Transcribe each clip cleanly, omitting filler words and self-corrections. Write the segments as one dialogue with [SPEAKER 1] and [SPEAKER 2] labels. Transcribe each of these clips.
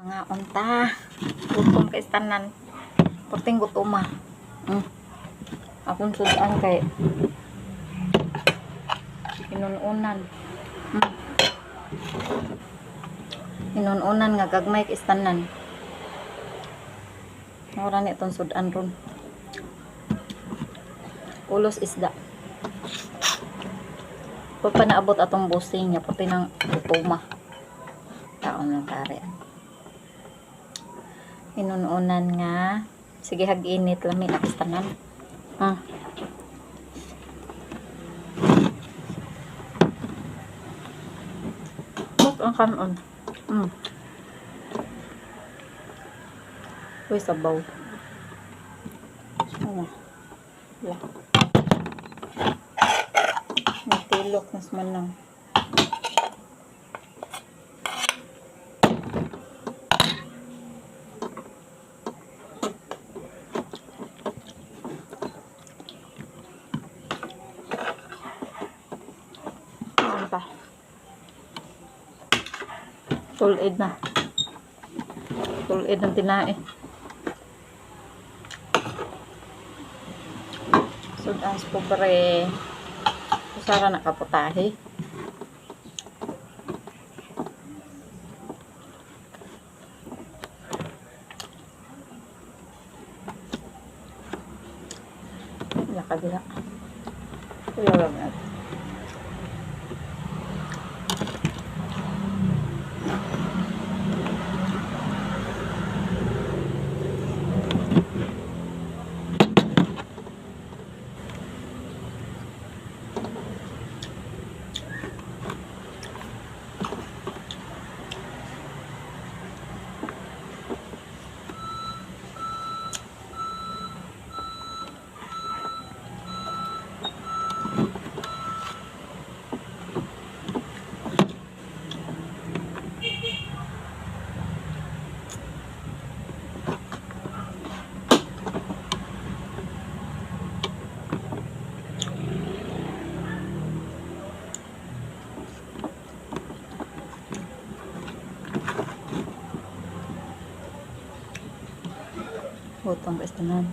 [SPEAKER 1] Mga unta. Gutom kay tanan. Perting gutoma. Akong sudan kay inununan. Inununan nga gagmay kay tanan. Mura ni itong sudan ron. Ulos isda. Pa pa naabot atong busing niya pati ng gutoma. Taon lang pare. Inununan nga. Sige hag-init lami na tanan. Buk ang kanon. Uy, sabaw. Ano? Wala. May tilok nas manang. Ano pa? Tulid na. Tulid ng tinae. Sudan sa pobre. Usara na kaputahe. Wala ka diha. Wala lang natin. Gutom guys tanan.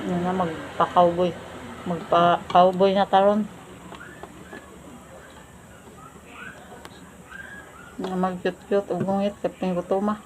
[SPEAKER 1] Ano na magpa-cowboy. Magpa-cowboy na taron. Na mag-cute-cute ug gungit kaping gutoma.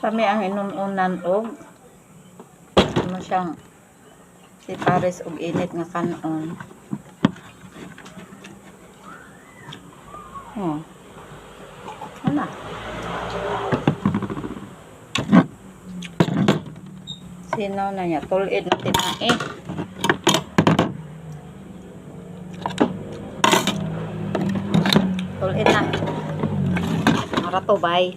[SPEAKER 1] Kami ang inununan og ano siyang si Paris og init nga kanon. Oh. Ano? Sino na niya? Tulid na tinae. Tulid na. Mara to, bye.